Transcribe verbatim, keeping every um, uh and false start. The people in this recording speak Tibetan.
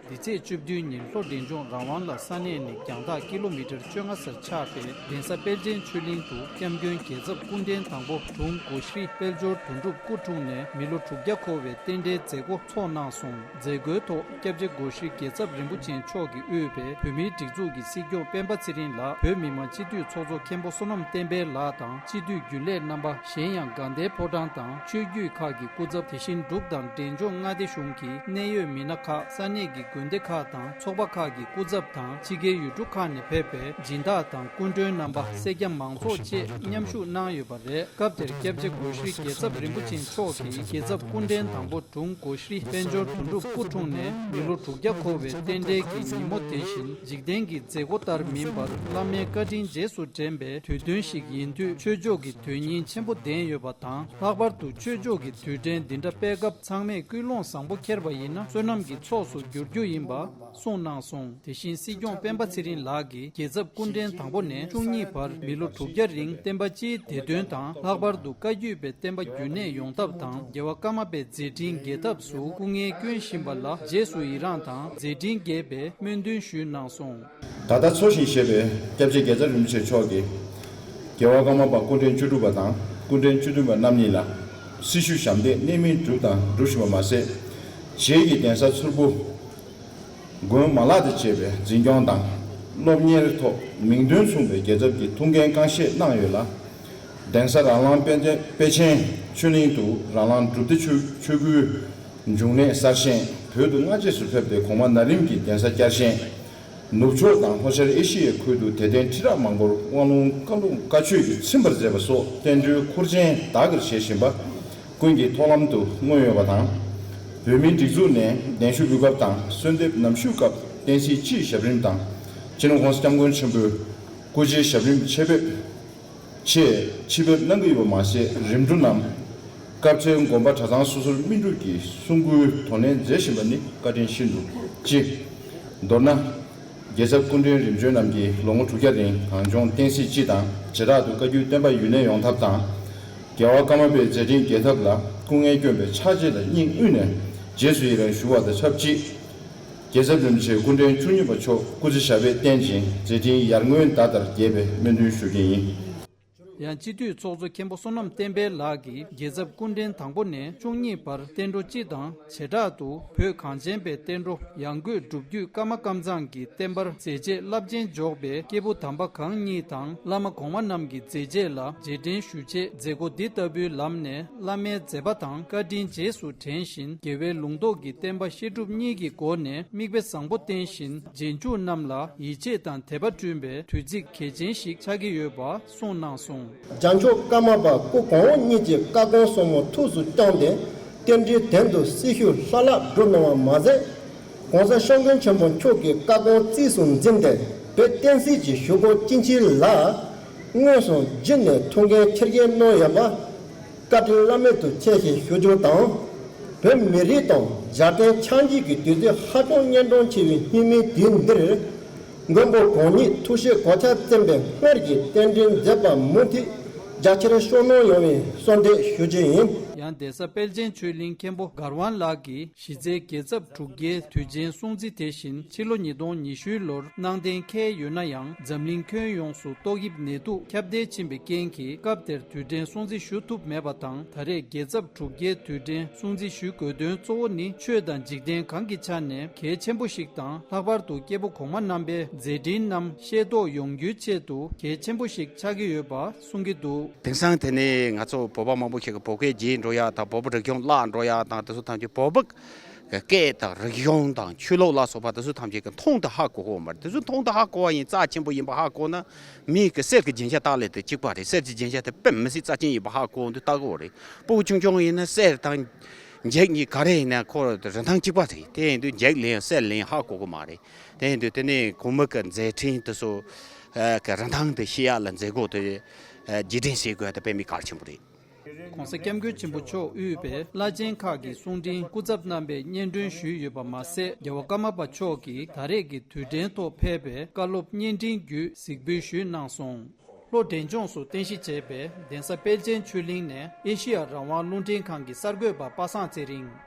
འདི་ཚེས་བཅུ་བདུན་ཉིན་ལྷོ་འབྲས་ལྗོངས་རང་དབང་ལ་ས་གནས་ནས་རྒྱང་ཐག་ཀི་ལོ་མི་ཊར་བཅོ་ལྔ་སར་ཆགས་པའི་གདན་ས་དཔལ་ཆེན་ཆོས་གླིང་དུ་སྐྱབས་མགོན་རྒྱལ་ཚབ་སྐུ་ཕྲེང་དང་པོ་དྲུང་སྒོ་ཤྲི་དཔལ་འབྱོར་དོན་གྲུབ་སྐུ་འཁྲུངས་ནས་མི་ལོ་དྲུག་བརྒྱ་འཁོར་བའི་རྟེན་འབྲེལ་མཛད་སྒོ་ཚོགས་གནང་སོང་། མཛད་སྒོའི་ཐོག་སྐྱབས་རྗེ་སྒོ་ཤྲི་རྒྱལ་ཚབ་རིན་པོ་ཆེ་མཆོག་གིས་དབུས་པའི་བོད་མིའི་སྒྲིག་འཛུགས་ཀྱི་སྲིད་སྐྱོང་སྤེན་པ་ཚེ་རིང་ལགས་བོད་མི་མང་སྤྱི་འཐུས་ཚོགས་གཙོ་མཁན་པོ་བསོད་ནམས་བསྟན་འཕེལ་ལགས་དང་སྤྱི་འཐུས་རྒྱུན་ལས་རྣམ་པ། གཞན་ཡང་དགའ་ལྡན་ཕོ་བྲང་དང་ཆོས་བརྒྱུད་ཁག་གི་སྐུ་ཚབ། དེ་བཞིན་འབྲུག་དང་འབྲས་ལྗོངས་མངའ་སྡེ་གཞུང་གི་གནད་ཡོད་མི་སྣ་ཁག་ས་གནས་ཀྱི་དགོན་སྡེ་ཁག་དང་ཚོགས་པ་ཁག་གི་སྐུ་ཚབ་དང་ཕྱི་རྒྱལ་ཡུལ་གྲུ་ཁག་ནས་ཕེབས་པའི་སྦྱིན་བདག་དང་སྐུ་མགྲོན་རྣམ་པ་སེར་སྐྱ་མང་ཚོགས་བཅས་མཉམ་ཞུགས་གནང་ཡོད་པ་རེད། སྐབས་དེར་སྐྱབས་རྗེ་སྒོ་ཤྲི་རྒྱལ་ཚབ་རིན་པོ་ཆེ་མཆོག་གིས་རྒྱལ་ཚབ་སྐུ་ཕྲེང་དང་པོ་དྲུང་སྒོ་ཤྲི་དཔལ་འབྱོར་དོན་གྲུབ་སྐུ་འཁྲུངས་ནས་མི་ལོ་དྲུག་བརྒྱ་འཁོར་བའི་རྟེན་འབྲེལ་གྱི་ཉིན་མོ་དེ་བཞིན་འཇིག་རྟེན་གྱི་མཛད་སྒོ་ལྟར་མིན་པར་བླ་མའི་བཀའ་དྲིན་རྗེས་སུ་དྲན་པའི་དུས་སྟོན་ཞིག་ཡིན་དུས་ཆོས་ཕྱོགས་ཀྱི་དོན་སྙིང་ཆེན་པོ་ལྡན་ཡོད་པ་དང་། ལྷག་པར་དུ་ཆོས་ཕྱོགས་ཀྱི་དུས་དྲན་འདི་འདྲ་སྤེལ་སྐབས་ཚང་མས་ཀུན་སློང་བཟང་པོ་འཁྱེར་བ་ཡིན་ན་བསོད་ནམས་ཀྱི་ཚོགས་སུ་འགྱུར་རྒྱུ་ཡིན་པ་གསུངས་གནང་སོང་། དེ་བཞིན་སྲིད་སྐྱོང་སྤེན་པ་ཚེ་རིང་ལགས་ཀྱིས་རྒྱལ་ཚབ་སྐུ་ཕྲེང་དང་པོ་ནས་བཅུ་གཉིས་བར་མི་ལོ་དྲུག་བརྒྱ་རིང་བསྟན་པ་སྤྱིའི་བདེ་དོན་དང་། ལྷག་པར་དུ་བཀའ་བརྒྱུད་པའི་བསྟན་པ་རྒྱུན་གནས་ཡོང་ཐབས་དང་། རྒྱལ་བ་ཀརྨ་པའི་མཛད་འཕྲིན་རྒྱས་ཐབས་སུ་སྐུ་ངལ་བསྐྱོན་བཞིན་པ་ལ་རྗེས་སུ་ཡི་རངས་དང་མཛད་འཕྲིན་རྒྱས་པའི་སྨོན་འདུན་ཞུས་གནང་སོང་། ད་ལྟ་འཚོ་ཞིང་གཞེས་པའི་སྐྱབས་རྗེ་རྒྱལ་ཚབ་རིན་པོ་ཆེ་མཆོག་གིས་རྒྱལ་བ་ཀརྨ་པ་སྐུ་ཕྲེང་བཅུ་དྲུག་པ་དང་སྐུ་ཕྲེང་བཅུ་བདུན་པ་རྣམ་གཉིས་ལ་སྲི་ཞུ་ཞབས་འདེགས་གནད་སྨིན་བསྒྲུབས་དང་སྒྲུབ་བཞིན་པ་མ་ཟད། རྗེས་ཀྱི་གདན་ས་མཚུར་ཕུ། དགོན་མ་ལག་དང་བཅས་པའི་འཛིན་སྐྱོང་དང་སློབ་གཉེར་ཐོག་མིང་དོན་མཚུངས་པའི་རྒྱལ་ཚབ་ཀྱི་ཐུགས་འགན་རྐང་བཞེས་གནང་ཡོད་ལ། གདན་ས་རང་ལམ་དཔལ་ཆེན་ཆོས་གླིང་དུ་རང་ལམ་སྒྲུབ་སྡེ་ཆོས་ཆོས་སྐུའི་འབྱུང་གནས་གསར་བཞེངས། བོད་དུ་སྔ་རྗེས་སུ་ཕེབས་ཏེ་གོང་མ་ན་རིམ་གྱི་གདན་ས་བསྐྱར་བཞེངས། ནུབ་ཕྱོགས་དང་ལྷོ་ཤར་ཨེ་ཤི་ཡའི་ཁུལ་དུ་དད་ལྡན་ཁྲི་ཕྲག་མང་པོར་དབང་ལུང་བཀའ་ལུང་བཀའ་ཆོས་ཀྱི་ཚིམ་པར་མཛད་པ་སོགས་བསྟན་འགྲོའི་འཁོར་ཆེན་བདག་གིར་བཞེས་བཞིན་པ། ཀུན་གྱི་ཐུགས་ལམ་དུ་མངོན་ཡོད་པ་དང་། བོད་མིའི་སྒྲིག་འཛུགས་ནས་གདན་ཞུ་འབུལ་སྐབས་དང་གསོལ་འདེབས་ནམ་ཞུའི་སྐབས་བསྟན་སྲིད་སྤྱིའི་ཞབས་རིམ་དང་། སྤྱི་ནོར་༸གོང་ས་༸སྐྱབས་མགོན་ཆེན་པོའི་སྐུ་ཕྱྭའི་ཞབས་རིམ་ཆེད་ཕེབས་ཆེད་ཆེད་ཕེབས་གནང་གི་ཡོད་པ་མ་ཟད། རིམ་གྲོ་ནམ་སྐབས་འཚོལ་དགོན་པ་གྲྭ་ཚང་སོ་སོར་སྨིན་སྒྲུབ་ཀྱི་གསུང་བསྐུལ་དོ་ནན་མཛད་བཞིན་པ་ནི་བཀའ་དྲིན་ཤིན་ཏུ་ཆེ། མདོར་ན། རྒྱལ་ཚབ་སྐུ་ཕྲེང་རིམ་བྱོན་རྣམས་ཀྱིས་ལོ་ངོ་དྲུག་བརྒྱ་རིང་གངས་ལྗོངས་བསྟན་སྲིད་སྤྱི་དང་བྱེ་བྲག་ཏུ་བཀའ་བརྒྱུད་བསྟན་པ་ཡུན་གནས་ཡོང་ཐབས་དང་། རྒྱལ་བ་ཀརྨ་པའི་མཛད་འཕྲིན་རྒྱས་ཐབས་ལ་སྐུ་ངལ་བསྐྱོན་པའི་ཕྱག་རྗེས་ལ་སྙིང་དབུས་ནས་རྗེས་སུ་ཡི་རང་ཞུ་བ་དང་ཆབས་ཅིག་རྒྱལ་ཚབ་རིན་པོ་ཆེ་སྐུ་ཕྲེང་བཅུ་གཉིས་པ་མཆོག་སྐུ་ཚེ་ཞབས་པད་བརྟན་ཅིང་མཛད་འཕྲིན་ཡར་ངོའི་ཟླ་ལྟར་རྒྱས་པའི་སྨོན་འདུན་ཞུ་རྒྱུ་ཡིན། ཡང་སྤྱི་འཐུས་ཚོགས་གཙོ་མཁན་པོ་བསོད་ནམས་བསྟན་འཕེལ་ལགས་ཀྱིས་རྒྱལ་ཚབ་སྐུ་ཕྲེང་དང་པོ་ནས་བཅུ་གཉིས་བར་བསྟན་འགྲོ་སྤྱི་དང་བྱེ་བྲག་ཏུ་བོད་གངས་ཅན་པའི་བསྟན་འགྲོ་ཡང་སྒོས་སྒྲུབ་བརྒྱུད་ཀརྨ་ཀཾ་ཚང་གི་བསྟན་པར་མཛད་རྗེས་རླབས་ཆེན་འཇོག་པའི་སྐྱེས་བུ་དམ་པ་གང་ཉིད་དང་བླ་མ་གོང་མ་རྣམས་ཀྱི་མཛད་རྗེས་ལ་རྗེས་དྲན་ཞུ་ཆེད་མཛད་སྒོ་འདི་ལྟ་བུའི་ལམ་ནས་བླ་མའི་མཛད་པ་དང་བཀའ་དྲིན་རྗེས་སུ་དྲན་བཞིན་རྒྱལ་བའི་ལུང་རྟོགས་ཀྱི་བསྟན་པ་བཤད་སྒྲུབ་གཉིས་ཀྱི་སྒོ་ནས་མིག་དཔེ་བཟང་པོ་བསྟན་བཞིན་རྗེས་འཇུག་རྣམས་ལ་ཡིད་ཆེས་དང་དད་པ་བསྐྲུན་པའི་དུས་ཚིགས་གལ་ཆེན་ཞིག་ཆགས་ཀྱི་ཡོད་པ། གསུངས་གནང་སོང་། རྒྱལ་མཆོག་ཀརྨ་པ་སྐུ་གོང་འོག་གཉིས་ཀྱི་བཀའ་དགོངས་གསུང་མོ་ཐུགས་སུ་བསྐྱངས་ཏེ་རྟེན་འབྲེལ་དོན་དུ་སྲི་ཞུ་བླ་ལྷག་སྒྲུབ་གནང་བ་མ་ཟད། ༸གོང་ས་༸སྐྱབས་མགོན་ཆེན་པོ་མཆོག་གི་བཀའ་དགོངས་གཙིགས་སུ་འཛིན་ཏེ་བོད་བསྟན་སྲིད་ཀྱི་ཞུ་སྒོ་ཅི་མཆིས་ལ་དངོས་སུ་བརྒྱུད་ནས་ཐུགས་འགན་འཁྱེར་འཁྱེར་གནང་ཡོད་པ་བཀའ་དྲིན་བླ་མེད་དུ་ཆེ་ཞེས་ཞུ་རྒྱུ་དང་། བོད་མི་རིགས་དང་རྒྱལ་བསྟན་ཕྱག་མཇུག་གི་དུས་ཚོད་ཧ་ཅང་གཉན་འཕྲང་ཆེ་བའི་སྙིགས་མའི་དུས་འདིར། མགོན་པོ་གང་ཉིད་ཐུགས་བཞེད་གོ་ཆ་བཙེམས་པའི་སྔར་གྱི་རྟེན་འབྲེལ་མཛད་པ་མུ་མཐུད་རྒྱ་ཆེར་ཤུགས་སྣོན་ཡོང་བའི་གསོལ་འདེབས་ཞུ་རྒྱུ་ཡིན། ཡང་གདན་ས་དཔལ་ཆེན་ཆོས་གླིང་མཁན་པོ་མགར་དབང་ལགས་ཀྱིས་གཞི་རྩའི་རྒྱལ་ཚབ་དྲུག་བརྒྱའི་དུས་ཆེན་སྲུང་བརྩི་དེ་བཞིན་ཕྱི་ལོ་ཉིས་སྟོང་ཉི་ཤུའི་ལོར་གནང་གཏན་འཁེལ་ཡོད་ན་ཡང་འཛམ་གླིང་ཁྱོན་ཡོངས་སུ་ཏོག་དབྱིབས་ནད་དུག་ཁྱབ་གདལ་ཕྱིན་པའི་རྐྱེན་གྱིས་སྐབས་དེར་དུས་དྲན་སྲུང་བརྩི་ཞུ་ཐུབ་མེད་པ་དང་། ད་རེས་རྒྱལ་ཚབ་དྲུག་བརྒྱའི་དུས་དྲན་སྲུང་བརྩི་ཞུ་དགོས་དོན་གཙོ་བོ་ནི་ཆོས་དང་འཇིག་རྟེན་གང་གི་ཆ་ནས་གལ་ཆེན་པོ་ཞིག་དང་། ལྷག་པར་དུ་སྐྱེས་བུ་གོང་མ་རྣམ་པའི་མཛད་འཕྲིན་རྣམས་ཤེས་རྟོགས་ཡོང་རྒྱུའི་ཆེད་དུ་གལ་ཆེན་པོ་ཞིག་ཆགས་ཀྱི་ཡོད་པ་གསུང་གི་འདུག། དེང་སང་དེ་ནི་ང་ཚོ་བོད་པ་མང་པོ་ཞིག་གིས་བོད་སྐད་བརྗེད་འགྲོ་ཡག་དང་། བོད་པ་རིག་གཞུང་བརླག་འགྲོ་ཡག་དང་། དེ་ཚོ་ཐམས་ཅད་བོད་པ་གི་སྐད་དང་རིག་གཞུང་དང་ཆོས་ལུགས་ལ་སོགས་པ་དེ་ཚོ་ཐམས་ཅད་ཀྱི་མཐོང་དང་ཧ་གོ་གི་ཡོད་མ་རེད། དེ་ཚོ་མཐོང་དང་ཧ་གོ་བ་ཡིན་རྩ་ཆེན་པོ་ཡིན་པ་ཧ་གོ་ན། མིའི་གི་གསེར་གྱི་རྒྱན་ཆ་བཏགས་ལས་དེ་གཅིག་པ་རེད། གསེར་གྱི་རྒྱན་ཆ་དེ་དཔེ་མི་སྲིད་རྩ་ཆེན་ཡིན་པ་ཧ་གོ་འདུག། ལྟ་གི་ཡོད་རེད། སྤུ་གུ་ཆུང་ཆུང་ཡིན་ན་གསེར་དང་འགྱིག་གཉིས་ག་རེ་ཡིན་ན་ཁོ་རིན་ཐང་གཅིག་པ་རེད། དེ་ཡིན་དུས་འགྱིག་ལེན་གསེར་ལེན་ཧ་གོ་གི་མ་རེད། དེ་ཡིན་དུས་དེ་ནས་གོང་མ་གི་མཛད་འཕྲིན་དེ་ཚོ་གི་རིན་ཐང་དེ་ཤེས་ཡག་ལ་མཛད་སྒོ་དེ་རྗེས་དྲན་བྱེད་དགོས་ཡག་དེ་དཔེ་མི་གལ་ཆེན་པོ་རེད། ༸གོང་ས་༸སྐྱབས་མགོན་ཆེན་པོ་མཆོག་དབུས་པའི་བླ་ཆེན་ཁག་གི་གསུང་འཕྲིན་སྐུ་ཚབ་རྣམ་པས་སྙན་སྒྲོན་ཞུས་ཡོད་པ་མ་ཟད། རྒྱལ་བ་ཀརྨ་པ་མཆོག་གིས་ད་རེས་ཀྱི་དུས་དྲན་ཐོག་ཕེབས་པའི་བཀའ་སློབ་བརྙན་འཕྲིན་བརྒྱུད་གཟིགས་འབུལ་ཞུས་གནང་སོང་། ལྷོ་འབྲས་ལྗོངས་སུ་རྟེན་གཞི་བྱས་པའི་གདན་ས་དཔལ་ཆེན་ཆོས་གླིང་ནས་ཨེ་ཤི་ཡ་རང་དབང་རླུང་འཕྲིན་ཁང་གི་གསར་འགོད་པ་པ་སངས་ཚེ་རིང་།